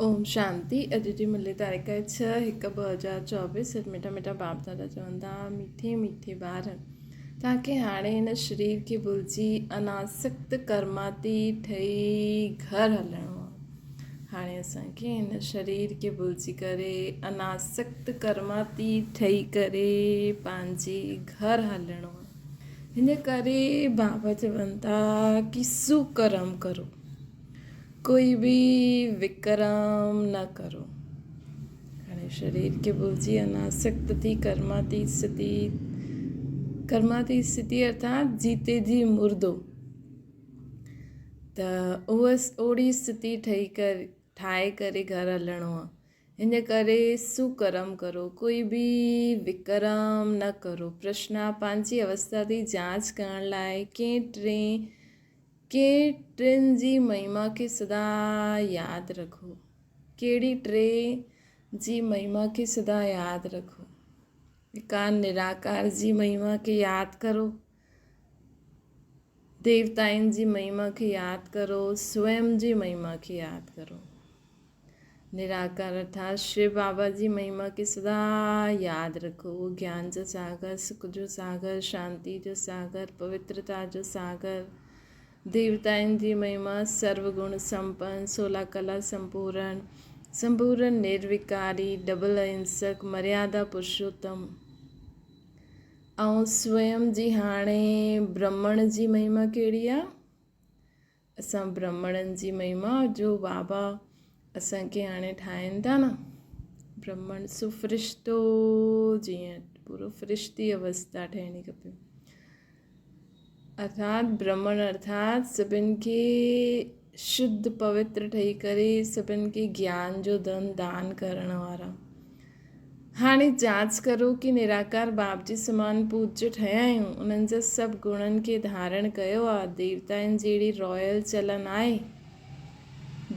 اوم شانتي اڄ جي ملي تاريخ آهي ڇهه هڪ 2024 سچ مٺا مٺا باپ دادا چون ٿا مٺي مٺي ٻار توهان کي هاڻي هن شرير کي ڀلجي اناسڪت ڪرماتي ٺهي گهر هلڻو آهي هاڻي اسان کي هن شرير کي ڀلجي ڪري اناسڪت ڪرماتي ٺهي ڪري پنهنجي گهر هلڻو آهي هن ڪري بابا چون ٿا ڪي سوڪرم ڪرو ڪوئي به وڪرم نه ڪرو. هاڻي شرير کي ڀلجي اناسڪت ٿي ڪرماتيت اسٿتي، ڪرماتيت اسٿتي ارٿات جيتي جي مردو، ته اها اوڙي اسٿتي ٺهي ڪري ٺاهي ڪري گهر هلڻو آهي. ان ڪري سوڪرم ڪرو، ڪوئي به وڪرم نه ڪرو. پرشنا پنهنجي اوستا جي جاچ ڪرڻ لاء ڪنهن ٽئين ڪي ٽن جي مهما کي سدا ياد رکو. ڪهڙي ٽي جي مهما کي سدا ياد رکو. وڪار نراڪار جي مهما کي ياد ڪرو. ديوتائن جي مهما کي ياد ڪرو. سوئم جي مهما کي ياد ڪرو. نراڪار ارٿات شو بابا جي مهما کي سدا ياد رکو. اهو گيان جو ساگر، سک جو ساگر، شانتي جو ساگر، پوترتا جو ساگر، ديوتائن جي مهما، سرو گڻ سمپن، سولا ڪلا سمپورڻ، سمپورڻ نروڪاري، ڊبل اهنسڪ، مريادا پرشوتم ۽ سوئم جي هاڻي برهمڻ جي مهما ڪهڙي آ؟ اسان برهمڻن جي مهما جو بابا اسان کي هاڻي ٺاهين ٿا نه برهمڻ سو فرشتو جيئن پورو فرشتي اوستا ٺهڻي کپي ارٿات برهمڻ ارٿات سڀن کي شڌ پوتر ٺهي ڪري سڀن کي گيان جو ڌن دان ڪرڻ وارا هاڻي جاچ ڪرو ڪي نراڪار باپ جي سمان پوڄ ٺهيا آهيون، انهن جا سڀ گڻن کي ڌارڻ ڪيو آ، ديوتائن جهڙي رائل چلن آهي،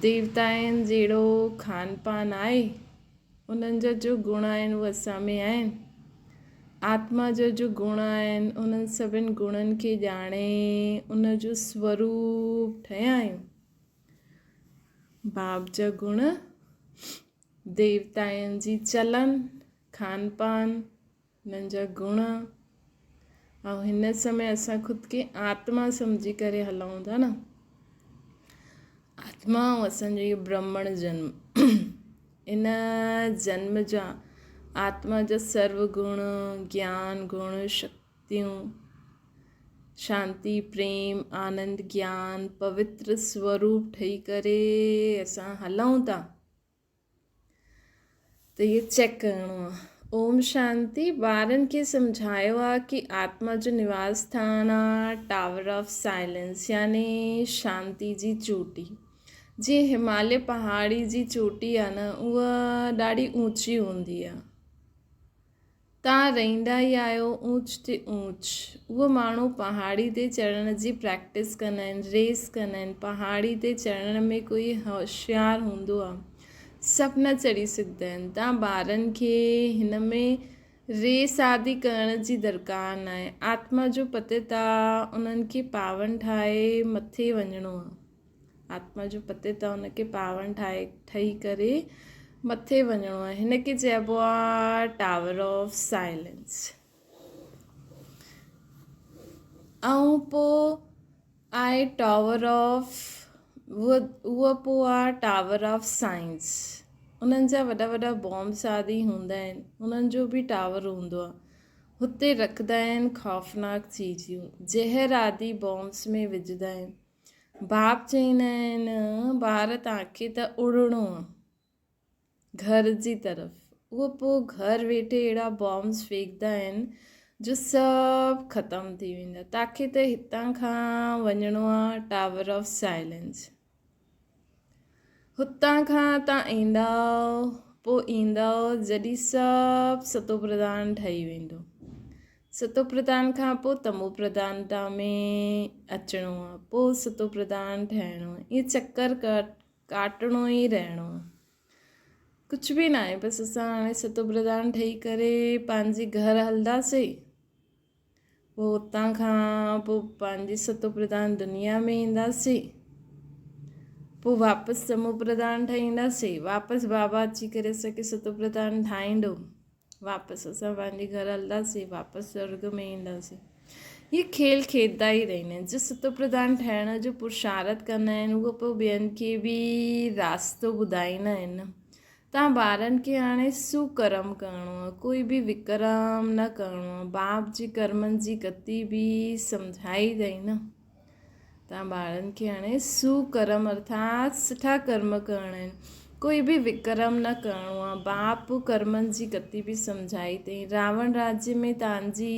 ديوتائن جهڙو کان پان آهي، انهن جا جو گڻ آهن اهي اسان ۾ آهن، آتما جا جو گڻ آهن انهن سڀن گڻن کي ڄاڻي ان جو سوروپ ٺهيا آهيون. باپ جا گڻ ديوتائن جي چلن، کان پان، انهن جا گڻ ۽ هن سمي اسان خود کي آتما سمجهي ڪري هلون ٿا نه آتما ۽ اسان جو اهو برهمڻ جنم ان جنم جا آتما جا سرو گڻ گيان گڻ شڪتيون شانتي پريم آنند گيان پوتر سوروپ ٺهي ڪري اسان هلون ٿا ته اهو چيڪ ڪرڻو آ. اوم شانتي ٻارن کي سمجهايو آ ڪي آتما جو نواس اسٿان آ ٽاور آف سائلنس يعني شانتي جي چوٽي. جيئن هماليه پهاڙي جي چوٽي آ نه اها ڏاڍي اوچي هوندي آ. تان رهندا ئي آهيو اونچ تي اونچ. اهو ماڻهو پهاڙي تي چڙهڻ جي پريڪٽس ڪندا آهن، ريس ڪندا آهن. پهاڙي تي چڙهڻ ۾ ڪوئي هوشيار هوندو آهي. سڀ نه چڙهي سگهندا آهن. تان ٻارن کي هن ۾ ريس آدي ڪرڻ جي درڪار ناهي. آتما جو پتت آ، انهن کي پاون ٺاهي مٿي وڃڻو آ. آتما جو پتي ته ان کي پاون ٺاهي ٺهي ڪري مٿي وڃڻو آهي. هن کي چئبو آهي ٽاور آف سائلنس. ۽ پوء آهي ٽاور آف اهو پوء آهي ٽاور آف سائنس. انهن جا وڏا وڏا بامس آدي هوندا آهن. انهن جو به ٽاور هوندو آهي. هتي رکندا آهن خوفناڪ چيزيون. زهر آدي بامس ۾ وجهندا آهن. باپ چئيندا آهن، ٻار توهان ته اڙڻو آ گهر جي طرف. اهو پوء گهر ويٺي اهڙا بامس ڦيڪدا آهن جو سڀ ختم ٿي ويندا. توهان ته هتان کان وڃڻو آ ٽاور آف سائلنس. هتان کان توهان ايندؤ پوء ايندؤ جڏهن سڀ ستو پرڌان ٺهي ويندو. ستو پرڌان کان پوء تمو پرڌانتا ۾ اچڻو آ، پوء ستو پرڌان ٺهڻو آ. ائين چڪر ڪاٽڻو ئي رهڻو آ. ڪجهه به ناهي بس اسان هاڻي ستو پرڌان ٺهي ڪري پنهنجي گهر هلنداسين. پوء اتان کان پوء پنهنجي ستو پرڌان دنيا ۾ اينداسين. پوء واپس تمو پرڌان ٺهينداسين، واپس بابا اچي ڪري اسان کي ستو پرڌان ٺاهيندو، واپس اسان پنهنجي گهر هلنداسين، واپس سرڳ ۾ اينداسين. هي کيل کيڏندا ئي رهندا آهن. جو ستو پرڌان ٺهڻ جو پرشارٿ ڪندا آهن، اهو پوء ٻين کي به راستو ٻڌائيندا آهن. توهان ٻارن کي هاڻي سوڪرم ڪرڻو آهي، ڪوئي به وڪرم نه ڪرڻو آهي. باپ جي ڪرمن جي گتي به سمجهائي اٿئي نه. توهان ٻارن کي هاڻي سوڪرم ارٿات سٺا ڪرم ڪرڻا آهن، ڪوئي به وڪرم نه ڪرڻو آهي. باپ ڪرمن جي گتي به سمجهائي اٿئي. راوڻ راجيه ۾ توهان جي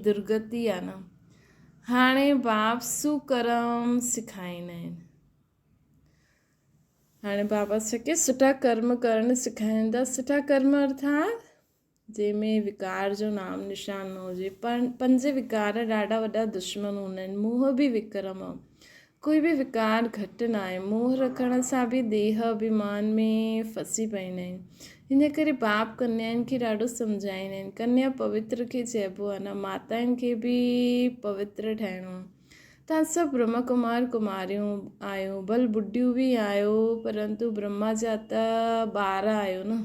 درگتي آهي نه. هاڻي باپ سوڪرم سکائيندا آهن. هاڻي بابا اسان کي سٺا ڪرم ڪرڻ سکائين ٿا. سٺا ڪرم ارٿات جنهن ۾ وڪار جو نام نشان نه هجي. پنج وڪار ڏاڍا وڏا دشمن هوندا آهن. موهه به وڪرم آهي. ڪوئي به وڪار گهٽ نه آهي. موهه رکڻ سان به ديهه اڀيمان ۾ ڦسي پوندا آهن. ان ڪري باپ ڪنيائن کي ڏاڍو سمجهائيندا آهن. ڪنيا پوتر کي چئبو آهي نه ماتائن کي به پوتر ٺاهڻو آهي. توهان سڀ برهما ڪمار ڪماريون آهيو، ڀل ٻڍيون به آهيو، پرنتو برهما جا ته ٻار آهيو نه.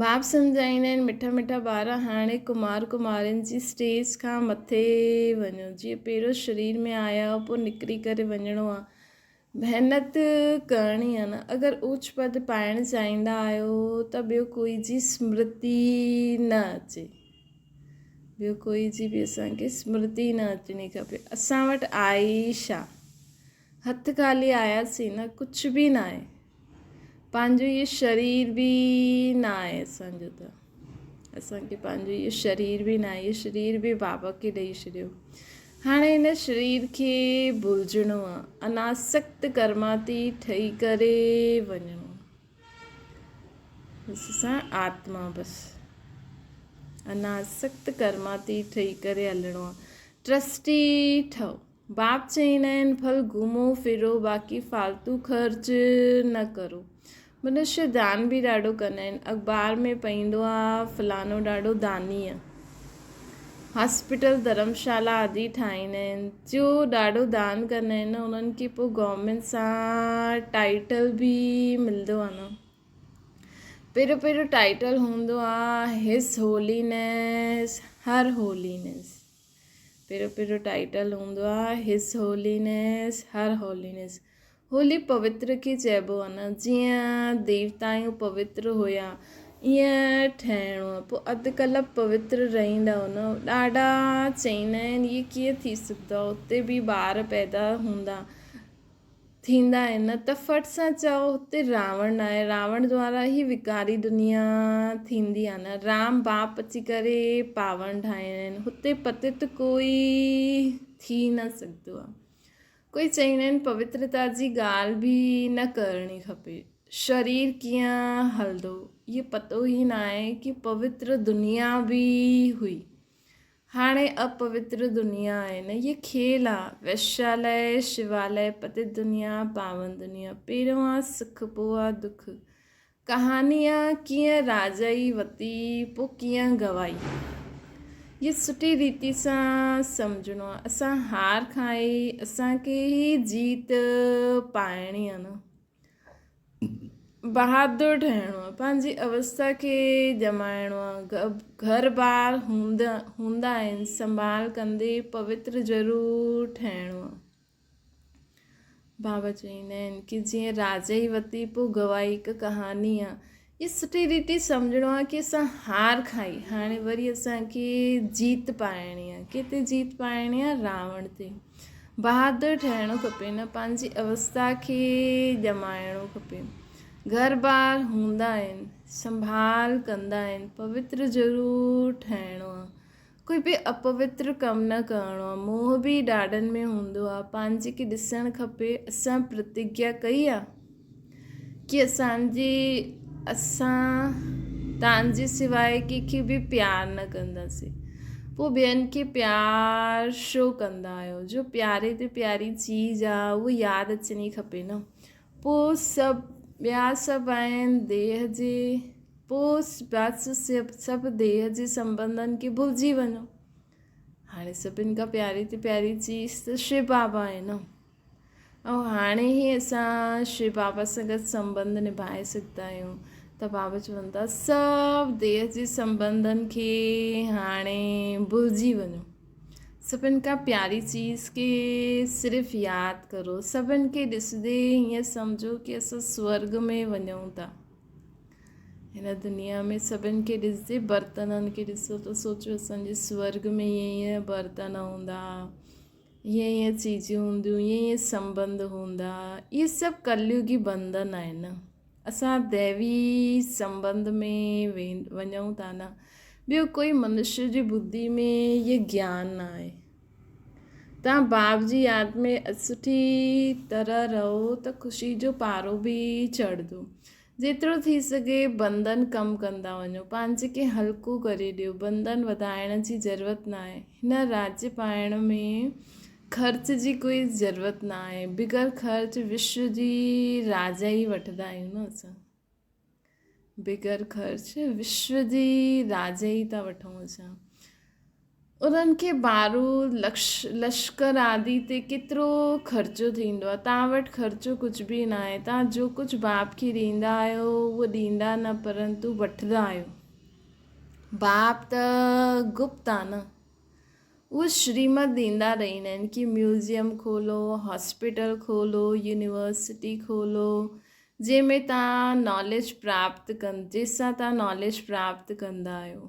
باپ سمجهائيندا آهن، مٺا مٺا ٻار هاڻي ڪمار ڪمارين جي اسٽيج کان مٿي وڃو. جيئن پهريون شرير ۾ آيا آهيو، پوء نڪري ڪري وڃڻو آهي. محنت ڪرڻي آهي نه. اگر اوچ پد پائڻ چاهيندا آهيو ته ٻيو ڪوئي جي سمرتي نه اچي. ٻيو ڪوئي جي به اسان کي سمرتي نه اچڻي کپي. اسان وٽ آهي ئي ڇا؟ هٿ خالي آياسين نه، ڪجهه به ناهي. پنهنجو هيء شرير به ناهي اسان جو ته. اسان کي پنهنجو هيء شرير به ناهي. هيء شرير به بابا کي ڏئي ڇڏيو. هاڻي هن شرير کي ڀلجڻو آ. اناسڪت ڪرماتي ٺهي ڪري وڃڻو آ. بس اسان آتما بس اناسڪت ڪرماتي ٺهي ڪري هلڻو آ. ٽرسٽي ٺهو. باپ چئيندا آهن ڀل گهمو ڦرو باقي فالتو خرچ نه ڪرو. منشي دان به ڏاڍو ڪندا آهن. اخبار ۾ پئيندو آ فلانو ڏاڍو داني آ. هاسپيٽل ڌرمشالا آدي ٺاهيندا آهن. جو ڏاڍو دان ڪندا آهن نه انهن کي پوء گورنمينٽ سان ٽائيٽل به ملندو آ نه. پهريون پهريون ٽائيٽل هوندو آ his holiness هر هولينيس. پهريون پهريون ٽائيٽل هوندو آ his holiness هر هولينيس. هولي پوتر کي چئبو آ نه جيئن ديوتائون پوتر هيا ائين ٺهڻو آ پوء اڌ ڪلپ پوتر رهندا نه ڏاڍا چئيندا آهن اهي ڪيئن ٿي سگهندو آ اتي به ٻار پيدا هوندا ٿيندا آهن نه ته ڦٽ سان چئو هتي راوڻ آهي راوڻ دوارا هي وڪاري دنيا ٿيندي آهي نه رام باپ اچي ڪري پاوڻ ٺاهيندا آهن هتي پتت ڪوئي ٿي نه سگهندو آهي ڪوئي چئيندا آهن پوترتا جي ڳالهه به نه ڪرڻي کپي شرير ڪيئن هلندو اهو پتو ئي نه آهي ڪي پوتر دنيا به هئي هاڻي اپوتر دنيا آهي نه هيء کيل آ، ويشالئه، شوالئه، پتت دنيا، پاون دنيا، پهريون آ سک پوء آ دک، ڪهاڻي آ ڪيئن راجائي وتي پوء ڪيئن گوائي. هيء سٺي ريتي سان سمجهڻو آ، اسان هار کائي اسان کي ئي جيت پائڻي آ نه. بهادر ٺهڻو آهي، پنهنجي اوستا کي ڄمائڻو آهي، گهر بار هوندا آهن، سنڀال ڪندي پوتر ضرور ٺهڻو آهي. بابا چوندا آهن ڪي جيئن راجائي وتي پوء گوائي هڪ ڪهاڻي آهي. اهي سٺي ريتي سمجهڻو آهي ڪي اسان هار کائي هاڻي وري اسان کي جيت پائڻي آهي. ڪنهن تي جيت پائڻي آهي؟ راوڻ تي. بهادر ٺهڻو کپي نه پنهنجي اوستا کي ڄمائڻو کپي. گهر بار هوندا آهن، سنڀال ڪندا آهن، پوتر ضرور ٺهڻو آ. ڪوئي به اپوتر ڪم نه ڪرڻو آ. موهه به ڏاڍن ۾ هوندو آ. پنهنجي کي ڏسڻ کپي. اسان پرتگيا ڪئي آ ڪي اسان جي اسان تان جي سواء ڪنهن کي به پيار نه ڪنداسين. پوء ٻين کي پيار شو ڪندا آهيو. جو پياري تي پياري چيز آ اهو ياد اچڻي کپي نه. پوء سڀ ٻيا سڀ آهن ديهه جي پوء ٻيا سڀ ديهه جي سنٻنڌن کي ڀلجي وڃو. هاڻي سڀن کان پياري تي پياري چيز ته شو بابا آهي نه. ۽ هاڻي ئي اسان شو بابا سان گڏ سنٻنڌ نڀائي سگهندا آهيون ته بابا چون ٿا سڀ ديهه جي سنٻنڌن کي هاڻي ڀلجي وڃو سڀن کان پياري چيز کي صرف ياد ڪرو سڀن کي ڏسندي هيئن سمجهو ڪي اسان سورگ ۾ وڃون ٿا هن دنيا ۾ سڀن کي ڏسجي برتنن کي ڏسو ته سوچو اسان جي سورگ ۾ ائين ائين برتن هوندا ائين ائين چيزون هونديون، ائين ائين سنٻنڌ هوندا، اهي سڀ ڪليوگي بنڌن آهن. اسان ديوي سنٻنڌ ۾ وڃون ٿا نه، ٻيو ڪوئي منشيه جي ٻڌي ۾ اهي گيان نه آهي. توهان باب جي ياد ۾ سٺي طرح رهو ته خوشي جو پارو به چڙهندو. جيترو ٿي سگهي بنڌن ڪم ڪندا وڃو، پنهنجي کي هلڪو ڪري ڏيو، بنڌن وڌائڻ جي ضرورت ناهي، هن راڄ پائڻ ۾ خرچ جي ڪوئي ضرورت ناهي، بغير خرچ وشو جي راجا ئي وٺندا آهيون نه اسان، بغير خرچ وشو جي راجا ئي ٿا وٺون اسان. انهن کي بارود، لشڪر آدي تي ڪيترو خرچو ٿيندو آهي. توهان وٽ خرچو ڪجهه به ناهي. توهان جو ڪجهه باپ کي ڏيندا آهيو، اهو ڏيندا نه پرنتو وٺندا آهيو. باپ ته گپت آهي نه. اهو شريمت ڏيندا رهندا آهن ڪي ميوزيم کولو، هاسپيٽل کولو، يونيورسٽي کولو، جنهن ۾ توهان ناليج پراپت ڪن، جنهن سان توهان ناليج پراپت ڪندا آهيو.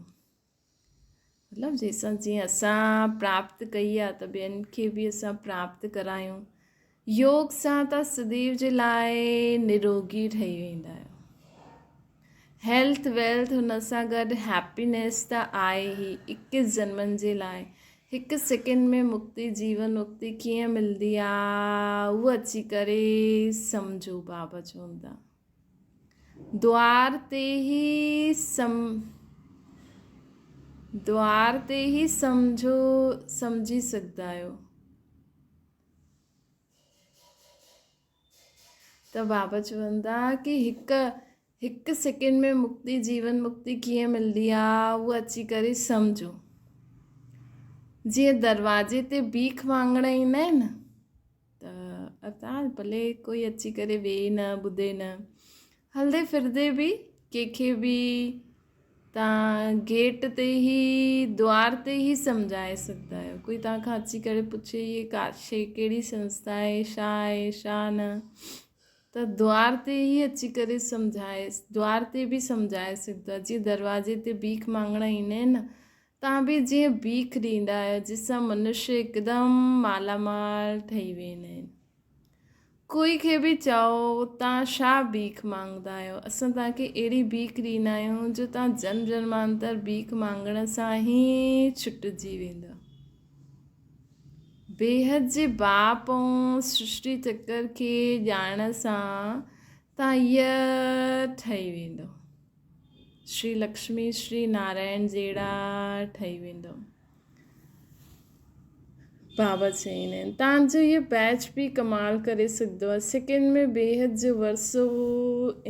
مطلب جيسان جيئن اسان پراپت ڪئي آ ته ٻين کي به اسان پراپت ڪرايون. يوگ سان ته سديو جي لاء نروگي ٺهي ويندا آهيو. هيلٿ ويلٿ هن سان گڏ هيپينيس ته آهي ئي اڪيس جنمن جي لاء. هڪ سيڪنڊ ۾ مڪتي جيون مڪتي ڪيئن ملندي آ اهو اچي ڪري سمجهو بابا چون ٿا. دوار تي ئي سم دوار تي ئي سمجهو سمجهي سگهندا آهيو ته بابا چوندا ڪي هڪ هڪ سيڪنڊ ۾ مڪتي جيون مڪتي ڪيئن ملندي آ اهو اچي ڪري سمجهو جيئن دروازي تي بيک مانگڻ ايندا آهن ته اتان ڀلي ڪوئي اچي ڪري ويهي نه ٻڌي نه هلندي ڦرندي به ڪنهن کي به تان گيٽ تي ئي دوار تي ئي سمجهائي سگهندا آهيو ڪوئي توهان کان اچي ڪري پڇي هي ڪا شي ڪهڙي سنسٿا آهي ڇا آهي ڇا نه ته دوار تي ئي اچي ڪري سمجهائي دوار تي به سمجهائي سگهندو آهي جيئن دروازي تي بيک مانگڻ ايندا آهن نه توهان به جيئن بيک ڏيندا آهيو، جنهن سان منشيه هڪدم مالا مال ٺهي ويندا آهن. ڪوئي کي به چئو، توهان ڇا بيک مانگدا آهيو؟ اسان توهان کي اهڙي بيک ڏيندا آهيون، جو توهان جنم جنمانتر بيک مانگڻ سان ئي ڇٽجي ويندا. بيحد جي باپ ۽ سرشٽي چڪر کي ڄاڻڻ سان توهان هيء ٺهي ويندؤ. شري لڪشمي شري نارائڻ جهڙا ٺهي ويندو. بابا چئين آهن تان جو هي بيچ به ڪمال ڪري سگهندو آهي سڪن ۾ بيحد جو ورثو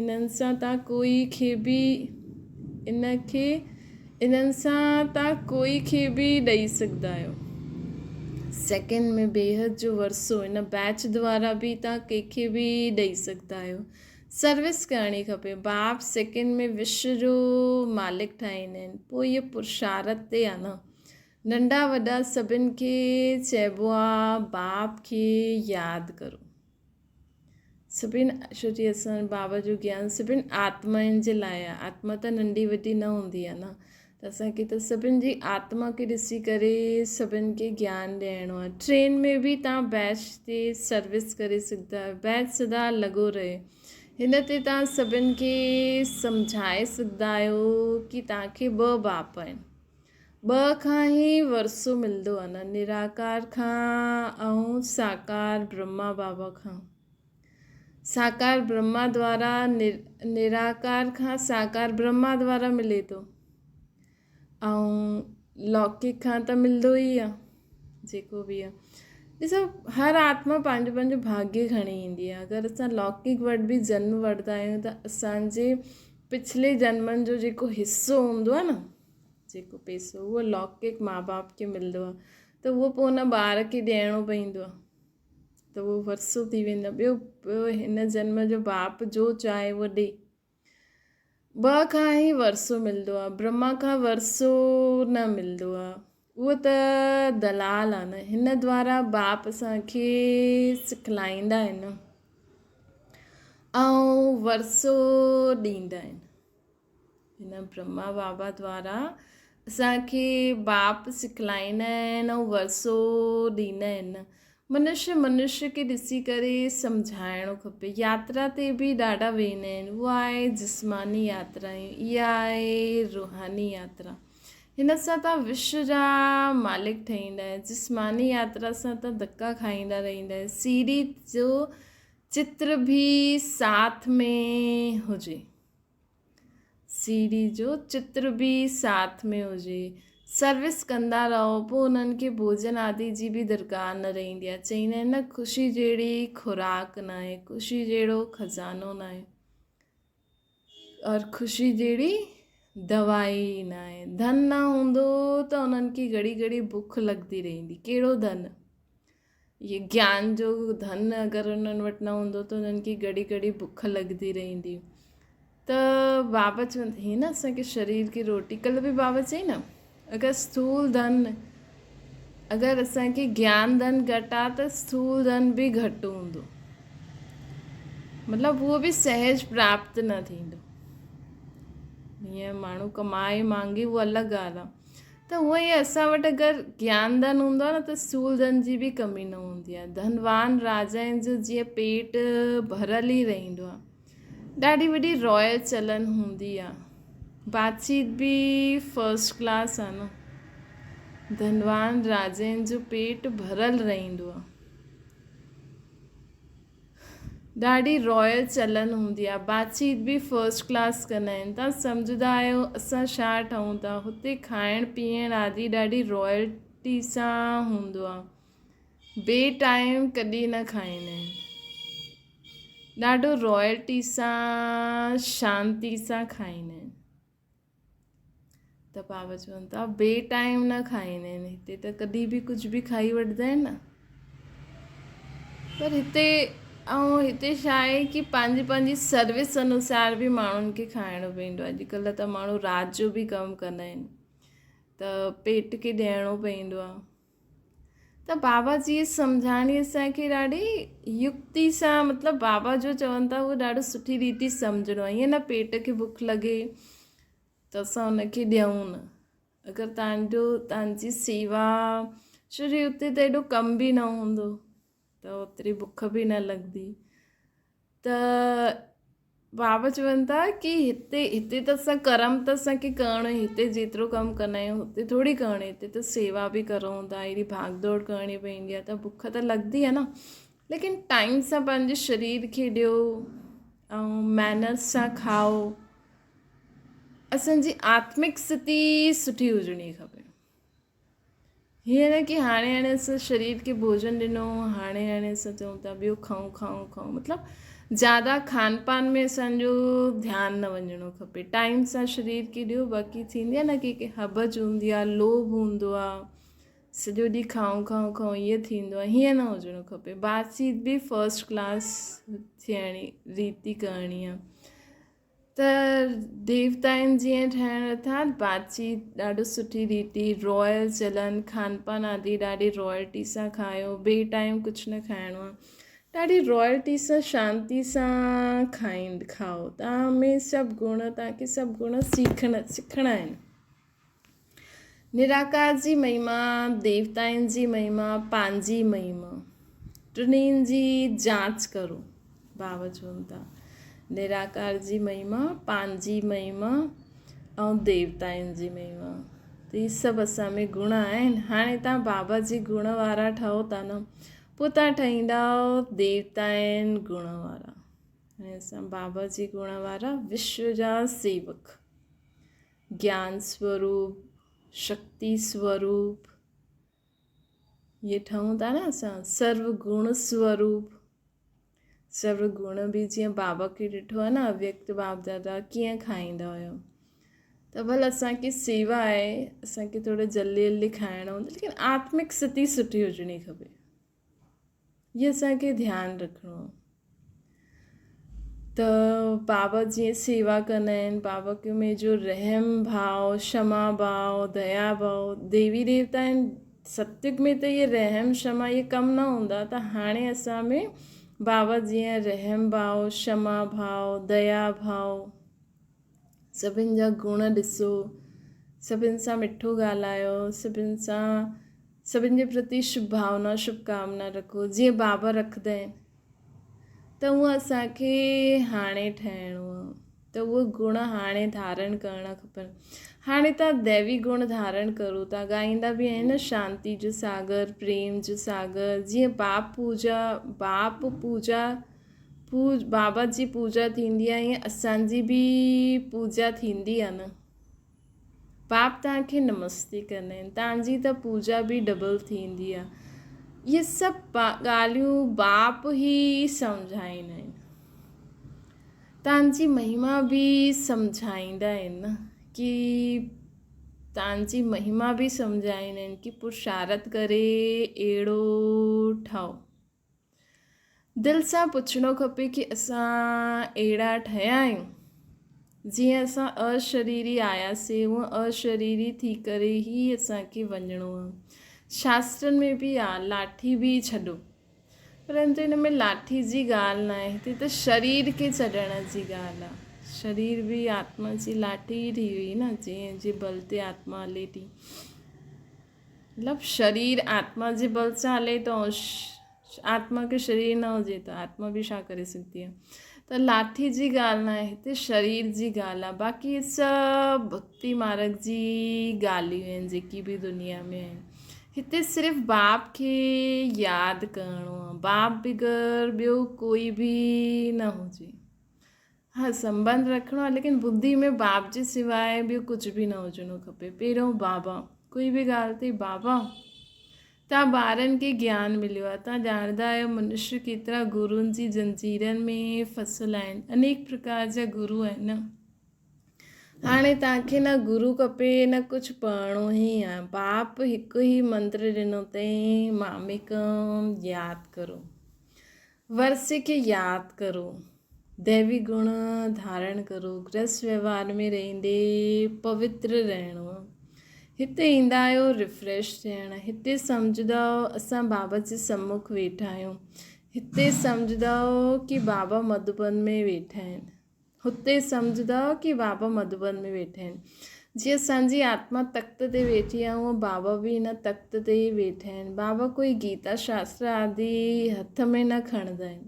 انهن سان تان ڪوئي کي به ان کي انهن سان تان ڪوئي کي به ڏئي سگهندا آهيو سيڪنڊ ۾ بيحد جو ورثو ان بيچ دوارا به تان ڪنهن کي به ڏئي سگهندا آهيو سروس ڪرڻي کپي. باپ سيڪنڊ ۾ وشو جو مالڪ ٺاهيندا آهن. پوء اهو پرشارت تي آ نه. ننڍا وڏا سڀن کي چئبو آ باپ کي ياد ڪرو. سڀن ڇو جي اسان بابا جو گيان سڀن آتمائن جي لاء آ. آتما ته ننڍي وڏي نه هوندي آ نه. ته اسان کي ته سڀن جي آتما کي ڏسي ڪري سڀن کي گيان ڏيڻو آهي. ٽرين ۾ به توهان بيچ تي سروس ڪري سگهندا آهيو. بيچ سدا لڳو رهي. هن تي توهان سڀن کي سمجهائي سگهندا آهيو ڪي توهان کي ٻه باپ آهن. ٻه کان ئي ورثو ملندو آهي نه نراڪار کان ۽ ساڪار برهما بابا کان. ساڪار برهما دوارا نراڪار کان ساڪار برهما دوارا ملي ٿو ۽ لوڪڪ کان ته ملندو ئي آ جيڪو به آ ڏسو هر آتما پنهنجو پنهنجو ڀاگيه کڻي ايندي آ اگر اسان لوڪڪ وٽ به جنم وٺندا آهيون ته اسانجي پڇلي جنمن جو جيڪو حصو هوندو آ نه جيڪو پئسو اهو لوڪڪ ماء باپ کي ملندو آ ته اهو پوء ان ٻار کي ڏيڻو پوندو آ. ته اهو ورثو ٿي ويندو. ٻيو ٻيو هن جنم جو باپ جو چاهي اهو ڏي. ٻه کان ئي ورثو ملندو آهي، برهما کان ورثو نه ملندو آهي. اهو ته دلال آهي نه، هن دوارا باپ اسان کي سکلائيندا آهن ۽ ورثو ڏيندا آهن. هن برهما بابا دوارا اسان کي باپ سکلائيندا آهن ۽ ورثو ڏيندا آهن. منشي منشي کي ڏسي ڪري سمجهائڻو کپي. ياترا تي به ڏاڍا ويندا آهن. اها آهي جسماني ياترا ۽ اها آهي روحاني ياترا. هن سان توهان وشو جا مالڪ ٺهيندا آهيو. جسماني ياترا سان توهان ڌڪا کائيندا رهندا آهيو. سيڙهي جو چتر به ساٿ ۾ هجي. سيڙهي جو چتر به ساٿ ۾ هجي. سروس ڪندا رهو پوء انهن کي ڀوڄن آدي جي به درڪار نه رهندي آهي. چئيندا آهن نه خوشي جهڙي خوراڪ ناهي، خوشي جهڙو خزانو ناهي اور خوشي جهڙي دوائي ناهي. ڌن نه هوندو ته انهن کي گهڙي گهڙي بک لڳندي رهندي. ڪهڙو ڌن؟ اهي گيان جو ڌن اگر انهن وٽ نه هوندو ته انهن کي گهڙي گهڙي بک لڳندي رهندي ته بابا چون هي نه اسانکي شرير کي روٽي ڪل به بابا چئي نه اگر اسٿول ڌن اگر اسانکي گيان ڌن گهٽ آ ته اسٿول ڌن به گهٽ هوندو مطلب اهو به سهج پراپت نه ٿيندو هيئن ماڻهو ڪمائي مانگي اهو الڳ ڳالهه آ ته هونئن ئي اسان وٽ اگر گيان ڌن هوندو آهي نه ته سول ڌن جي به ڪمي نه هوندي آهي. ڌنوان راجائن جو جيئن پيٽ ڀريل ئي رهندو آهي. ڏاڍي وڏي رائل چلن هوندي آهي. باتچيت به فرسٽ ڪلاس آهي نه. ڌنوان راجائن جو پيٽ ڀريل رهندو آهي. ڏاڍي رائل چلن هوندي آ باتچيت به فرسٽ ڪلاس ڪندا آهن تان سمجهندا آهيو اسان ڇا ٺهون ٿا هتي کائڻ پيئڻ آدي ڏاڍي رائلٽي سان هوندو آ بي ٽائيم ڪڏهن نه کائيندا آهن ڏاڍو رائلٽي سان شانتي سان کائيندا آهن ته بابا چون ٿا بي ٽائيم نه کائيندا آهن هتي ته ڪڏهن به ڪجهه به کائي وٺندا آهن نه پر هتي ۽ هتي ڇا آهي ڪي پنهنجي پنهنجي سروس انوسار به ماڻهن کي کائڻو پوندو آهي اڄڪلهه ته ماڻهو رات جو به ڪم ڪندا آهن ته پيٽ کي ڏيڻو پوندو آهي ته بابا جي سمجهاڻي اسان کي ڏاڍي يڪتي سان مطلب بابا جو چون ٿا اهو ڏاڍو سٺي ريتي سمجهڻو آهي ائين نه پيٽ کي بک لڳي ته اسان ان کي ڏيون نه اگر تانجو تانجي سيوا ڇو جي اتي ته ايڏو ڪم به نه هوندو ته اوتري بک به نه لڳندي ته بابا چون ٿا ڪي هتي هتي ته اسان ڪرم ته اسان کي ڪرڻو ئي هتي جيترو ڪم ڪندا آهيون هتي ٿوري ڪرڻو هتي ته سيوا به ڪرون ٿا ايڏي ڀاگ دوڙ ڪرڻي پوندي آهي ته بک ته لڳندي آهي نه ليڪن ٽائيم سان پنهنجي شرير کي ڏيو ۽ مينرس سان کائو اسان جي آتمڪ اسٿتي سٺي هجڻي کپي هيئن نه ڪي هاڻي هاڻي اسان شرير کي ڀوڄن ڏنو هاڻي هاڻي اسان چئون ٿا ٻيو کائون کائون کائون مطلب زياده کان پان ۾ اسانجو ڌيان نه وڃڻو کپي ٽائيم سان شرير کي ڏيو باقي ٿيندي آهي نه ڪي ڪي هٻج هوندي آهي لوڀ هوندو آهي سڄو ڏينهن کائون کائون کائون ائين ٿيندو آهي هيئن نه هجڻو کپي بات چيت به فرسٽ ڪلاس ٿيڻي ريتي ڪرڻي آهي ته ديوتائن جيئن ٺهڻ ارٿات باتچيت ڏاڍو سٺي ريتي رائل چلن کان پان آدي ڏاڍي رائلٽي سان کايو بي ٽائيم ڪجهه نه کائڻو آ ڏاڍي رائلٽي سان شانتي سان کائين کائو تان ۾ سڀ گڻ تان کي سڀ گڻ سيکڻ سکڻا آهن نراڪار جي مهما، ديوتائن جي مهما، پنهنجي مهما، ٽنهين جي جاچ ڪرو. بابا چون ٿا، نراڪار جي مهما، پنهنجي مهما ۽ ديوتائن جي مهما. ته هي سڀ اسان ۾ گڻ آهن. هاڻي توهان بابا جي گڻ وارا ٺهو ٿا نه، پوء توهان ٺهيندؤ ديوتائن گڻ وارا. هاڻي اسان بابا جي گڻ وارا وشو جا سيوڪ. گيان سوروپ، شڪتي سوروپ، اهي ٺهون ٿا نه اسان سرو گڻ سوروپ، سرو گڻ به جيئن بابا کي ڏٺو آهي نه اويڪت باپ دادا ڪيئن کائيندا هيا ته ڀل اسان کي سيوا آهي اسان کي ٿورو جلدي جلدي کائڻو هوندو ليڪن آتمڪ سٿي سٺي هجڻي کپي. هي اسان کي ڌيان رکڻو آهي ته بابا جيئن سيوا ڪندا آهن بابا کي ۾ جو رحم ڀاو شما ڀاو ديا ڀاو ديوي ديوتا آهن ستيگ ۾ ته اهي رحم شما اهي ڪم نه هوندا ته هاڻي اسان ۾ بابا جيئن رحم ڀاو شما ڀاو ديا ڀاو سڀن جا گڻ ڏسو، سڀن سان مٺو ڳالهايو، سڀن سان سڀن جي پرتي شڀ ڀاونا شڀ ڪامنا رکو جيئن بابا رکندا آهن ته اهو اسان کي هاڻي ٺهڻو آهي ته اهي گڻ هاڻي ڌارڻ ڪرڻا کپن هاڻي تان ديوي گڻ ڌارڻ ڪرو ٿا ڳائيندا به آهن نه شانتي جو ساگر پريم جو ساگر جيئن باپ پوجا باپ پوجا پوج بابا جي پوجا ٿيندي آهي ائين اسان جي به پوجا ٿيندي آهي نه باپ توهان کي نمستي ڪندا آهن توهان جي ته پوجا به ڊبل ٿيندي آهي اهي سڀ ڳالهيون باپ ئي سمجهائيندا آهن توهان جي مهما به سمجهائيندا آهن نه ڪي توهان جي مهما به سمجهائيندا آهن ڪي پرشارت ڪري اهڙو ٺهو دل سان پڇڻو کپي ڪي اسان اهڙا ٺهيا آهيون جيئن اسان اشريري آياسي هونء اشريري ٿي ڪري ئي اسان کي وڃڻو آهي شاسترن ۾ به آ لاٺي به ڇڏو پرنتو هن ۾ لاٺي جي ڳالهه ناهي هتي ته شرير کي ڇڏڻ جي ڳالهه آ شرير به آتما جي لاٺي ئي ٿي وئي نه جنهن جي بل تي آتما هلي ٿي مطلب شرير آتما جي بل سان هلي ٿو آتما کي شرير نه هجي ته آتما به ڇا ڪري سگهندي آهي ته لاٺي جي ڳالهه نه آهي هتي شرير جي ڳالهه آهي باقي سڀ ڀڪتي مارگ جي ڳالهيون آهن جيڪي به دنيا ۾ آهن هتي صرف باپ کي ياد ڪرڻو آهي باپ بغير ٻيو ڪوئي به نه هجي ها سنٻنڌ رکڻو آهي ليڪن ٻڌي ۾ باپ جي سواء ٻيو ڪجهه به نه هجڻو کپي پهريون بابا ڪوئي به ڳالهه ٿي بابا تان ٻارن کي گيان مليو آهي تان ڄاڻندا آهيو منشي ڪيترا گرون جي زنجيرن ۾ ڦسل آهن انيڪ پرڪار جا گرو آهن نه هاڻي تان کي نه گرو کپي نه ڪجهه پڙهڻو ئي آهي باپ هڪ ئي منتر ڏنو اٿئي ماميڪم ياد ڪرو ورثي کي ياد ڪرو، ديوي گڻ ڌارڻ ڪرو، گرهست وهنوار ۾ رهندي پوتر رهڻو. هتي ايندا آهيو ريفريش ٿيڻ، هتي سمجهندؤ اسان بابا جي سمک ويٺا آهيون، هتي سمجهندؤ ڪي بابا مڌوبن ۾ ويٺا آهن. هتي سمجهندؤ ڪي بابا مڌوبن ۾ ويٺا آهن. جيئن اسان جي آتما تخت تي ويٺي آهي هونء بابا به هن تخت تي ئي ويٺا آهن. بابا ڪوئي گيتا شاستر آدي هٿ ۾ نه کڻندا آهن.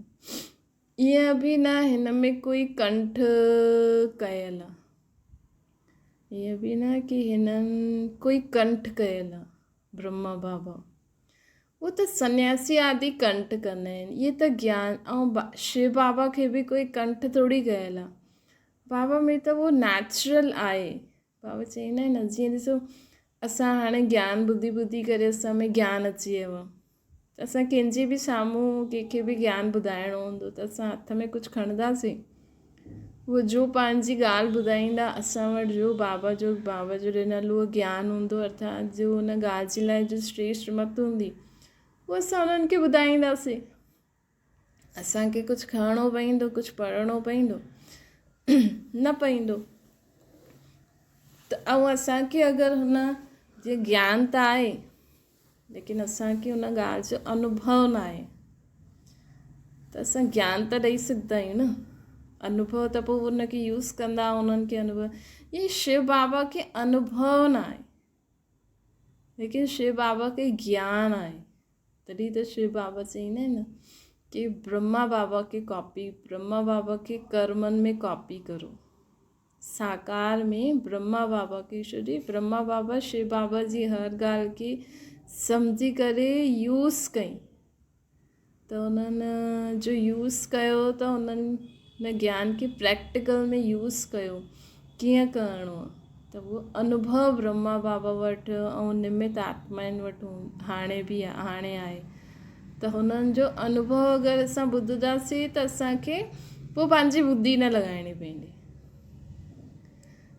ائين به نه هن ۾ ڪوئي ڪنٺ ڪيل آهي. ائين به نه ڪي هنن ڪوئي ڪنٺ ڪيل آهي برهما بابا. هو ته سنياسي آدي ڪنٺ ڪندا آهن. اهي ته گيان ۽ شو بابا کي به ڪوئي ڪنٺ ٿوري ڪيل آهي. بابا ۾ ته اهو نيچرل آهي. بابا چوندا آهن نه جيئن ڏسو اسان هاڻي گيان ٻڌي ٻڌي ڪري اسان ۾ گيان اچي ويو آهي ته اسان ڪنهن جي به سامهون ڪنهن کي به گيان ٻڌائڻو هوندو ته اسان هٿ ۾ ڪجهه کڻنداسين هو جو پنهنجي ڳالهه ٻڌائيندا، اسان وٽ جو بابا جو بابا جو ڏنل اهو گيان هوندو ارٿات جو ان ڳالهه جي لاء جو شريشٽ مت هوندي اهو اسان انهن کي ٻڌائينداسين. اسان کي ڪجهه کڻڻو پوندو ڪجهه پڙهڻو پوندو نه پوندو ته ۽ اسان کي اگر هن جي گيان ته آهي ليڪن اسان کي ان ڳالهه جو انوڀو نه آهي ته اسان گيان ته ڏئي سگهندا آهيون نه انوڀو ته پوء ان کي يوز ڪندا انهن کي انوڀو ائين شو بابا کي انوڀو نه آهي ليڪن شو بابا کي گيان آهي تڏهن ته شو بابا چئيندا آهن نه ڪي برهما بابا کي ڪاپي برهما بابا کي ڪرمن ۾ ڪاپي ڪرو ساڪار ۾ برهما بابا کي ڇڏي برهما بابا شو بابا جي هر ڳالهه کي سمجهي ڪري يوز ڪئي ته انهن جو يوز ڪيو ته انهن ان گيان کي پريڪٽيڪل ۾ يوز ڪيو ڪيئن ڪرڻو آهي ته اهو انوڀو برهما بابا وٽ ۽ نمت آتمائن وٽ هاڻي به هاڻي آهي ته هنن جو انوڀو اگر اسان ٻڌنداسين ته اسان کي پوء پنهنجي ٻڌي نه لڳائڻي پوندي.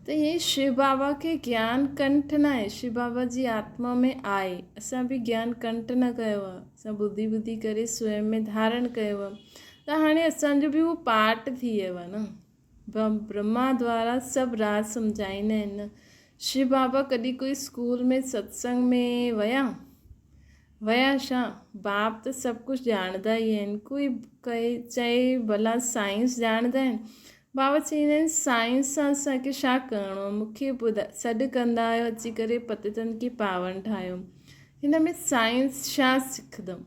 ته ائين شو بابا کي گيان ڪنٺ ناهي، شو بابا جي آتما ۾ آهي. اسان به گيان ڪنٺ نه ڪيو آهي، اسان ٻڌي ٻڌي ڪري سوئم ۾ ڌارڻ ڪيو آهي ته هاڻي اسان جو به اهو پارٽ ٿي ويو آهي نه. برهما دوارا سڀ راز سمجهائيندا آهن نه. شو بابا ڪڏهن ڪوئي اسڪول ۾ ستسنگ ۾ ويا؟ ويا ڇا؟ باپ ته سڀ ڪجهه ڄاڻندا ئي آهن. ڪوئي ڪهي چئي ڀلا سائنس ڄاڻندا آهن؟ بابا چئيندا آهن سائنس سان اسان کي ڇا ڪرڻو آهي؟ مون کي ٻڌا سڏ ڪندا آهيو اچي ڪري پتيتن کي پاون ٺاهيو. هن ۾ سائنس ڇا سکندم؟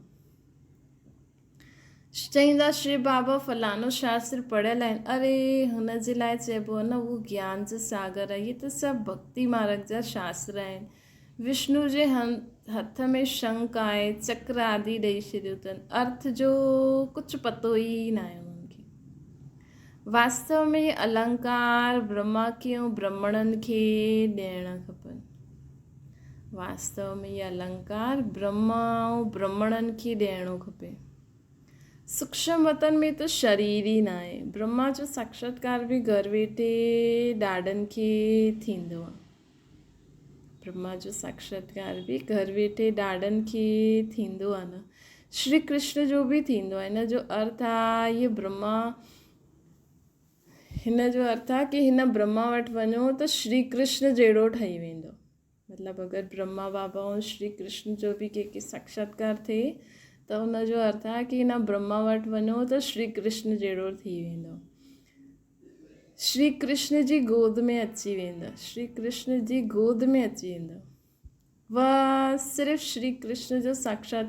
چئيندا شري بابا فلاڻو شاستر پڙهيل آهن. اري هن جي لاء چئبو آهي نه اهو گيان جو ساگر آهي. اهي ته سڀ ڀڳتي مارگ جا شاستر آهن. وشنو جي هٿ ۾ شنک آهي، چڪر آدي ڏئي ڇڏيو اٿن. ارٿ جو ڪجهه پتو ئي ناهي انهن کي. واستو ۾ النڪار برهما کي ۽ برهمڻن کي ڏيڻا کپن. واستو ۾ اهي النڪار برهما ۽ برهمڻن کي ڏيڻو کپي. سوڪشم وطن ۾ ته شرير ئي ناهي. برهما جو ساکشاتڪار به گهر ويٺي ڏاڏن کي ٿيندو آهي. برهما جو ساکشاتڪار به گهر ويٺي ڏاڏن کي ٿيندو آهي نه. شري ڪرشن جو به ٿيندو آهي. هن جو ارٿ آهي هي برهما هن جو ارٿ آهي ڪي هن برهما وٽ وڃو ته شري ڪرشن جهڙو ٺهي ويندو. مطلب اگر برهما بابا ۽ شري ڪرشن جو به ڪنهن کي ساکشاتڪار ٿئي ته ان جو ارٿ آهي ڪي هن برهما وٽ وڃو ته شري ڪرشن جهڙو ٿي ويندو. شري ڪرشن جي گود ۾ اچي ويندا. شري ڪرشن جي گود ۾ اچي ويندا. و صرف شري ڪرشن جو ساکشات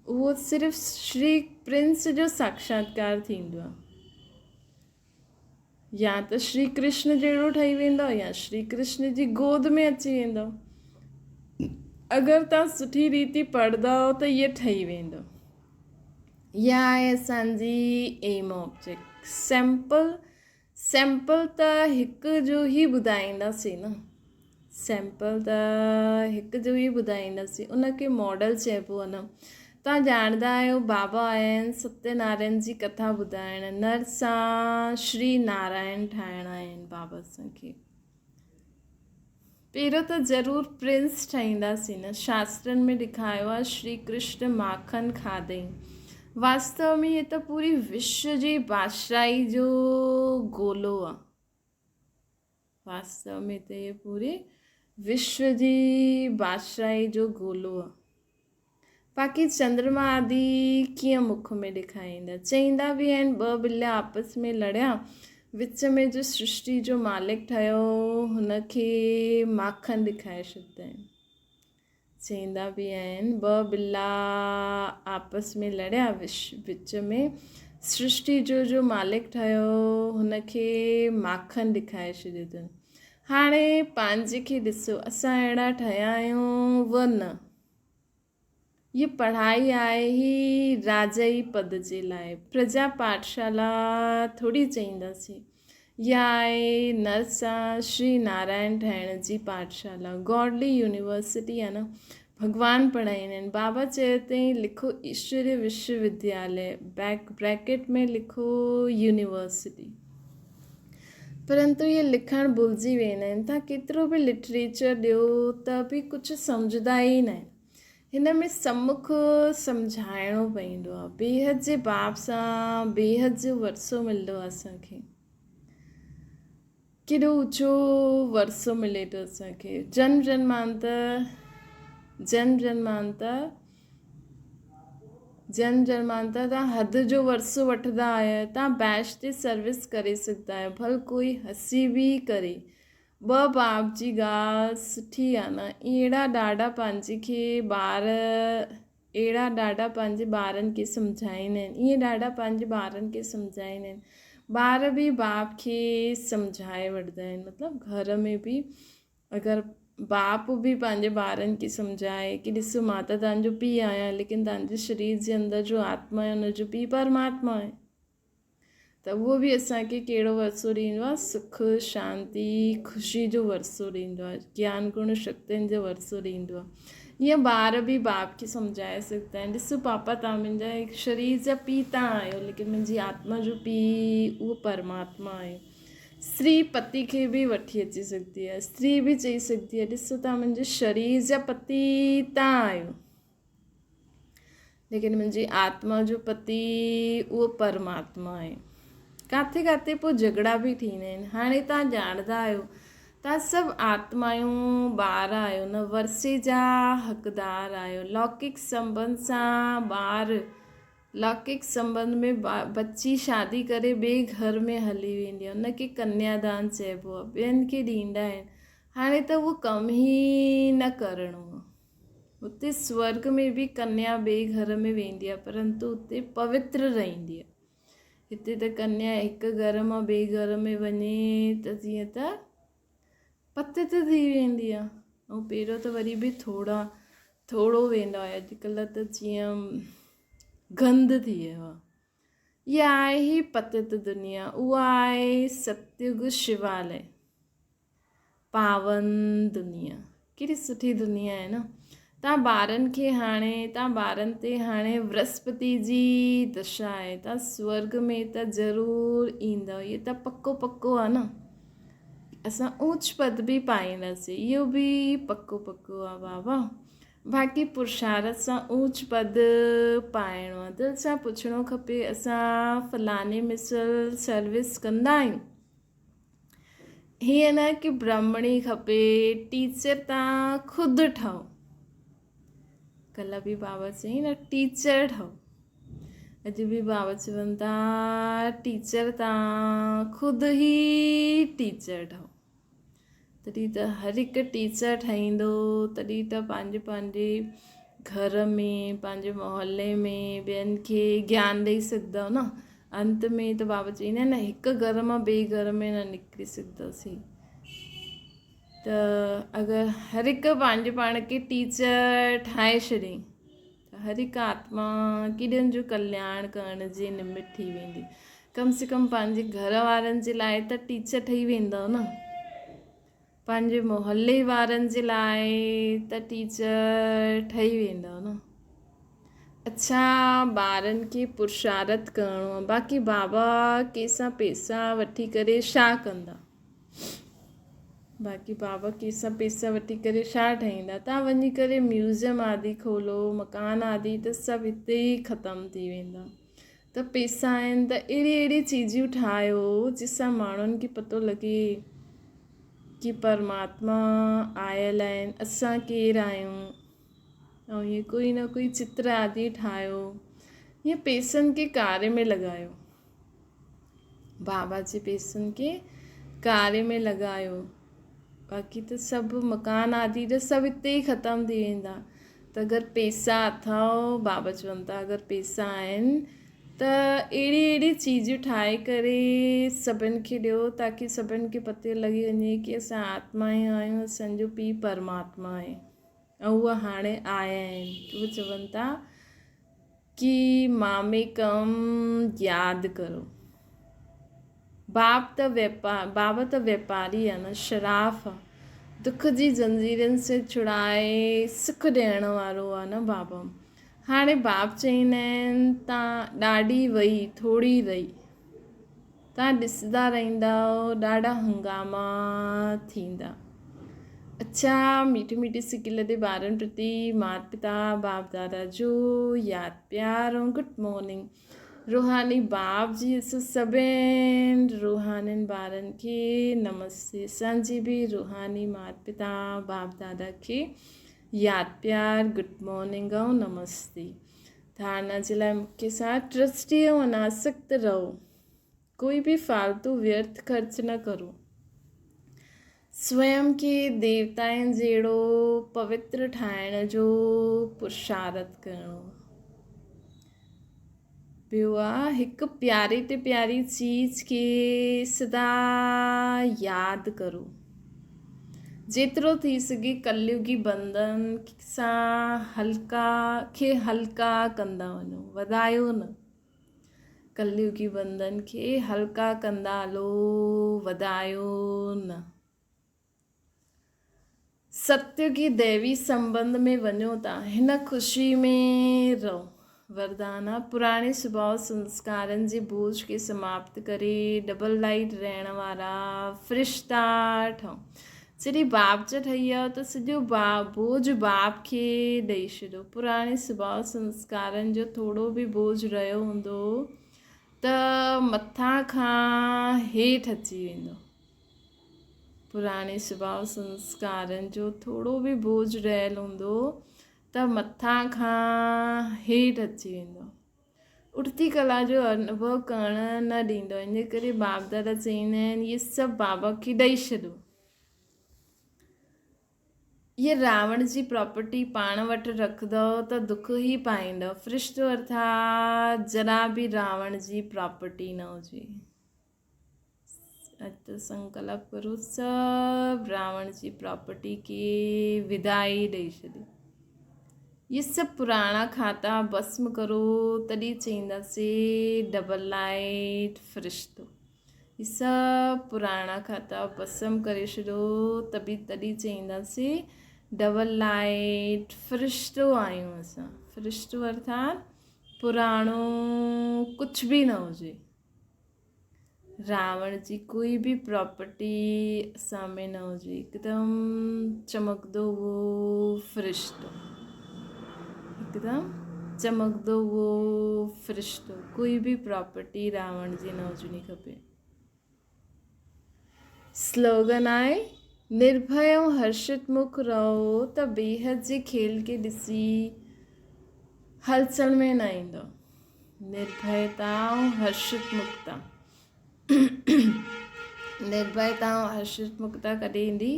اهو صرف شري پرنس جو ساکشاتڪار ٿيندو آهي. يا ته شري ڪرشن جهڙو ٺهي ويندو يا شري ڪرشن جي گود ۾ اچي ويندو. اگر توهان سٺي ريتي پڙهندؤ ته اهي ٺهي ويندو. اها آهي اسان جي ايم آبجيڪٽ. سيمپل، سيمپل ته هڪ جو ئي ٻڌائينداسين نه. سيمپل ته هڪ جو ئي ٻڌائينداسين. ان کي ماڊل چئبو آهي نه. توهان ڄاڻندا آهيو بابا آيا آهن ستيه نارائڻ جي ڪٿا ٻڌائڻ. نر سان شري نارائڻ ٺاهڻا آهن بابا اسان کي. پهريون ته ضرور پرنس ٺهينداسين نه. شاسترن ۾ ڏيکايو آهي شري ڪرشن ماکن کاڌئين. واستو ۾ هي ته پوري وشو جي بادشاهي جو گولو آهي. واستو ۾ ته هي پوري وشو جي بادشاهي جو گولو آهي. باقي چندرما آدي ڪيئن مک ۾ ڏيکاريندا؟ چئيندا به آهن ٻه ٻليا آپس ۾ لڙيا، وچ ۾ جو سرشٽي جو مالڪ ٺهيو هن کي ماکن ڏيکاري ڇڏيندا آهن. چئيندا به آهن ٻه ٻلا آپس ۾ لڙيا، وچ ۾ سرشٽي جو جو مالڪ ٺهيو هن کي ماکن ڏيکاري ڇڏيو اٿن. هاڻي پنهنجي کي ڏسو اسان اهڙا ٺهيا آهيون و نه. هيء پڙهائي آهي ئي راجائي پد جي لاء، پرجا پاٺشالا ٿوري چئينداسين. اها آهي نرسا شري نارائڻ ٺاهڻ جي پاٺشالا، گاڊلي يونيورسٽي آهي نه، ڀڳوان پڙهائيندا آهن. بابا چيو اٿئي لکو ايشوريه وشو ودياليه، بيڪ بريڪيٽ ۾ لکو يونيورسٽي. پرنتو اهي لکڻ ڀلجي ويندا آهن. توهان ڪيترو به لٽريچر ڏيو ته به ڪجهه سمجهندا ئي نه آهن. هن ۾ سمک سمجهائڻو پوندو آهي. بيحد جي باب سان بيحد جو ورثو ملندو آهي اسان کي. ڪيڏو اوچو ورثو ملي ٿو اسان کي. جنم جنمانتر جنم جنمانتر جنم جنمانتر تان حد جو ورثو وٺندا آهيو تان بيش تي سروس ڪري سگهندا آهيو ڀل ڪوئي هسي به ڪري ٻه باپ جي ڳالهه سٺي آ نه اهڙا ڏاڍا پنهنجي کي ٻار اهڙا ڏاڍا پنهنجي ٻارن کي سمجهائيندا آهن اهي ڏاڍا پنهنجي ٻارن کي سمجهائيندا آهن ٻار به باپ کي سمجهائي وٺندا آهن مطلب گهر ۾ به اگر باپ به پنهنجي ٻارن کي سمجهائي ڪي ڏسو مان ته توهان جو پيء آهيان ليڪن توهان جي شرير جي اندر جو آتما آهي ان جو پيء پرماتما آهي ته اهو به اسان کي ڪهڙو ورثو ڏيندو آهي سک شانتي خوشي جو ورثو ڏيندو آهي گيان گڻ شڪتين جو ورثو ڏيندو آهي ائين ٻار به باپ کي سمجهائي سگهندا آهن ڏسو پاپا توهان منهنجا شرير جا پيء توهان آهيو ليڪن منهنجي آتما جو پيء اهو پرماتما آهي. استري پتي کي به وٺي اچي سگهندي آهي. استري به چئي سگهندي آهي ڏسو توهان منهنجي شرير جا پتي توهان آهيو ليڪن منهنجي آتما جو پتي اهو پرماتما آهي. ڪاٿي ڪاٿي پوء جهڳڙا به ٿيندا آهن. هاڻي توهان ڄاڻندا آهيو توهان سڀ آتمائون ٻار آهيو نه ورثي جا حقدار آهيو. لوڪڪ سنٻنڌ سان ٻار لوڪڪ سنٻنڌ ۾ بچي شادي ڪري ٻئي گهر ۾ هلي ويندي آهي ان کي ڪنيادان چئبو آهي ٻين کي ڏيندا آهن هاڻي ته اهو ڪم ئي نه ڪرڻو آهي اتي سورگ ۾ به ڪنيا ٻئي گهر ۾ ويندي آهي پرنتو اتي پوتر رهندي آهي هتي ته ڪنيا هڪ گهر مان ٻئي گهر ۾ وڃي ته جيئن ته پتت ٿي ويندي آ ۽ پهريون ته وري به ٿورا ٿورو ويندا هيا اڄڪلهه ته جيئن گند ٿي ويو آ اها آهي هي پتت دنيا اها آهي ستيگ شوالي پاون دنيا ڪيڏي سٺي دنيا آهي نه تان ٻارن کي هاڻي تان ٻارن تي هاڻي برهسپتي جي دشا آهي تان سورگ ۾ ته ضرور ايندؤ اهو ته پڪو پڪو آهي نه اسان اوچ پد به پائينداسين اهو به پڪو پڪو آهي بابا باقي پرشارت سان اوچ پد پائڻو آهي دل سان پڇڻو کپي اسان فلاني مثل سروس ڪندا آهيون هيئن نه ڪي برهمڻي کپي ٽيچر تان خود ٺهو ڪلهه به بابا چئي نه ٽيچر ٺهو اڄ به بابا چون ٿا ٽيچر تان خود ئي ٽيچر ٺهو تڏهن ته هر هڪ ٽيچر ٺهيندو تڏهن ته پنهنجي پنهنجي گهر ۾ پنهنجي محلي ۾ ٻين کي گيان ڏئي سگهندو نه انت ۾ ته بابا چئيندا آهن نه هڪ گهر مان ٻئي گهر ۾ نه نڪري سگهنداسين ته اگر هر هڪ پنهنجي پاڻ کي ٽيچر ٺاهي ڇڏي ته هر هڪ آتما ڪيڏن جو ڪلياڻ ڪرڻ جي نمت ٿي ويندي ڪم سي ڪم پنهنجي گهر وارن جي لاء ته ٽيچر ٺهي ويندو نه پنهنجي محلي وارن جي لاء ته ٽيچر ٺهي ويندؤ نه. اڇا ٻارن کي پرشارت ڪرڻو آ باقي بابا ڪيسان پيسا وٺي ڪري ڇا ڪندا باقي بابا ڪيسان پيسا وٺي ڪري ڇا ٺهيندا تان وڃي ڪري ميوزيم آدي کولو مڪان آدي ته سڀ هتي ئي ختم ٿي ويندا ته پيسا آهن ته اهڙي اهڙي چيزيون ٺاهيو جن سان ماڻهن کي پتو لڳي ڪي پرماتما آيل آهن اسان ڪير آهيون ۽ ائين ڪوئي نه ڪوئي چتر آدي ٺاهيو ائين پيسن کي ڪاري ۾ لڳايو بابا جي پيسن کي ڪاري ۾ لڳايو باقي ته سڀ مڪان آدي ته سڀ اتي ئي ختم ٿي ويندا ته اگر پيسا اٿئو بابا چون ٿا اگر پيسا آهن ته اهڙي اهڙي چيزون ٺاهي ڪري سڀن کي ڏيو تاڪي سڀن کي پتو لڳي وڃي ڪي اسان آتما ئي آهيون اسانجو پيء پرماتما آهي ۽ اهي هاڻي آيا آهن اهي چون ٿا ڪي ماميڪم ياد ڪرو. باب ته بابا ته ويپاري آ نه شراف آ. دک جي زنجيرن سي ڇڙائي سک ڏيڻ وارو آ نه بابا. هاڻي باب چئيندا آهن تان ڏاڍي وئي ٿوري رهي. تان ڏسندا رهندؤ ڏاڍا هنگاما ٿيندا. اڇا ميٺي ميٺي سڪيل تي ٻارن پرتي مات پتا باپ دادا جو ياد پيار ۽ گڊ مارننگ روحاني باپ جي اس سڀين روحانين ٻارن کي نمستي اسان جي به روحاني مات پتا باپ دادا کي ياد پيار گڊ مارننگ ۽ نمستي ڌارنا جي لاء مکيه سان ٽرسٽي ۽ اناسڪت رهو. ڪوئي به فالتو ويرٿ خرچ نه ڪرو. سويم کي ديوتائن جهڙو پوتر ٺاهڻ جو پرشارٿ ڪرڻو. ٻيو آ هڪ پياري تي پياري چيز کي سدا ياد ڪرو. جيترو ٿي سگهي ڪليوگي بنڌن سان هلڪا کي هلڪا ڪندا وڃو وڌايو نه ڪليوگي بنڌن کي هلڪا ڪندا هلو وڌايو نه ستيوگي ديوي سنبنڌ ۾ وڃو ٿا هن خوشي ۾ رهو. وردان آ، پراڻي سڀاء سنسڪارن جي بوجھ کي سماپت ڪري ڊبل لائيٽ رهڻ وارا فرشتا ٺهو. جڏهن باپ جا ٺهي ويا ته سڄو بوجھ باپ کي ڏئي ڇڏيو. پراڻي سڀاء سنسڪارن جو ٿورو به بوجھ رهيو هوندو ته مٿان کان هيٺ اچي ويندو. پراڻي سڀاء سنسڪارن جو ٿورو به بوجھ رهيل هوندو ته مٿان کان هيٺ اچي ويندو. اٺتي ڪلا جو انوڀو ڪرڻ نه ڏيندو. ان جي ڪري باپ دادا چئيندا آهن اهي سڀ بابا کي ڏئي ڇڏو. اهي راوڻ جي پراپرٽي پاڻ وٽ رکندؤ ته دک ئي پائيندؤ. فرشتو ارٿات ذرا به راوڻ جي پراپرٽي نه هجي. اڄ ته سنڪلپ ڪرو سڀ راوڻ جي پراپرٽي کي ودائي ڏئي ڇڏي. اهي سڀ پراڻا کاتا ڀسم ڪرو تڏهن چئينداسي ڊبل لائيٽ فرشتو. اهي سڀ پراڻا کاتا ڀسم ڪري ڇڏو تبي تڏهن چئينداسي ڊبل لائيٽ فرشتو آهيون اسان. فرشتو ارٿات پراڻو ڪجهه به نه هجي. راوڻ جي ڪوئي به پراپرٽي اسان ۾ نه هجي هڪدم چمڪندو اهو فرشتو هڪدم چمڪندو اهو فرشتو ڪوئي به پراپرٽي راوڻ جي نه هجڻي کپي. سلوگن آهي نرڀي ۽ هرشت مک رهو ته بيحد جي کيل کي ڏسي هلچل ۾ نه ايندو. نرڀيتا ۽ هرشت مکتا نرڀيتا ۽ هرشت مکتا ڪڏهن ايندي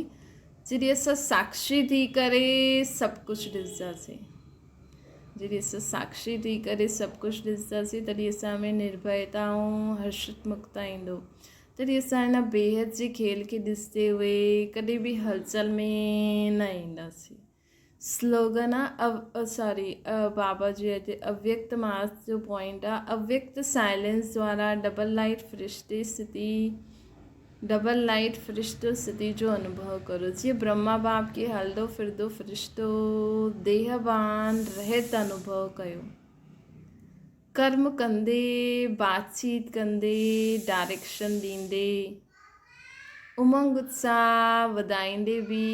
جڏهن اسان ساکشي ٿي ڪري سڀ ڪجهه ڏسنداسين. جڏهن اسان ساکشي ٿي ڪري سڀ ڪجهه ڏسنداسين تڏهن اسان ۾ نرڀيتا ۽ هرشت مکتا ايندو. تڏهن اسان هن بيحد جي کيل کي ڏسندي هوئي ڪڏهن به هلچل ۾ نه اينداسين. سلوگن آ ساري بابا جي اڄ اويڪت ماس جو پوائنٽ آ اويڪت سائلنس دوارا ڊبل لائيٽ فرشتي استٿي ڊبل لائيٽ فرشتو استٿي جو انوڀو ڪرو جيئن برهما باپ کي هلندو ڦرندو فرشتو ديهبان رهت انوڀو ڪيو ڪرم ڪندي باتچيت ڪندي ڊائريڪشن ڏيندي امنگ اتساهه وڌائيندي به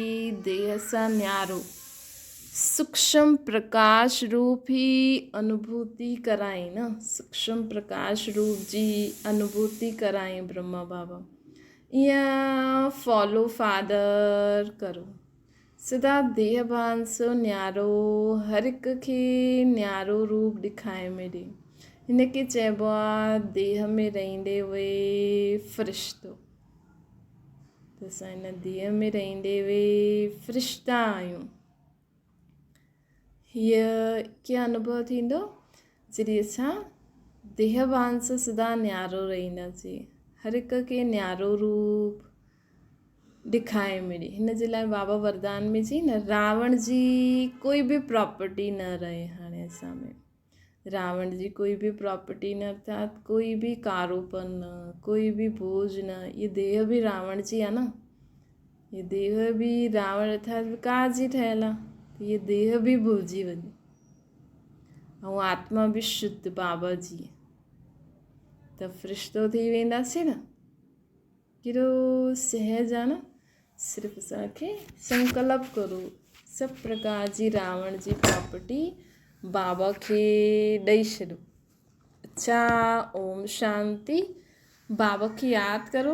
ديهه سان نيارو سوڪشم پرڪاش روپ ئي انوڀوتي ڪرائين نه سوڪشم پرڪاش روپ جي انوڀوتي ڪرائين برهما بابا ائين فالو فادر ڪرو سدا ديهه ڀان سو نيارو هر هڪ کي نيارو روپ ڏکائي ۾ ڏي هن کي چئبو آ ديهه ۾ رهندي هوئي فرشتو ته اسان هن ديهه ۾ رهندي هوئي فرشتا آهيون. هيء ڪيئن انوڀو ٿيندو جڏهن اسان ديهه ڀان سان سدا نيارو رهنداسين. هر هڪ کي نيارو روپ ڏکائي ملي. هن جي لاء بابا وردان ۾ چئي نه راوڻ جي ڪوئي به پراپرٽي نه رهي هاڻي اسان ۾. راوڻ جي ڪوئي به پراپرٽي نه ارٿات ڪوئي به ڪاروپن نه ڪوئي به بوجھ نه هي ديهه به راوڻ جي آ نه هي ديهه به راوڻ ارٿات وڪار جي ٺهيل آ ته هي ديهه به ڀلجي وڃي ۽ آتما به شڌ بابا جي ته فرشتو ٿي وينداسين نه ڪيڏو سهج آ نه صرف اسان کي سنڪلپ ڪرو سڀ پرڪار جي راوڻ جي پراپرٽي بابا کي ڏئي ڇڏو اڇا اوم شانتي بابا کي ياد ڪرو.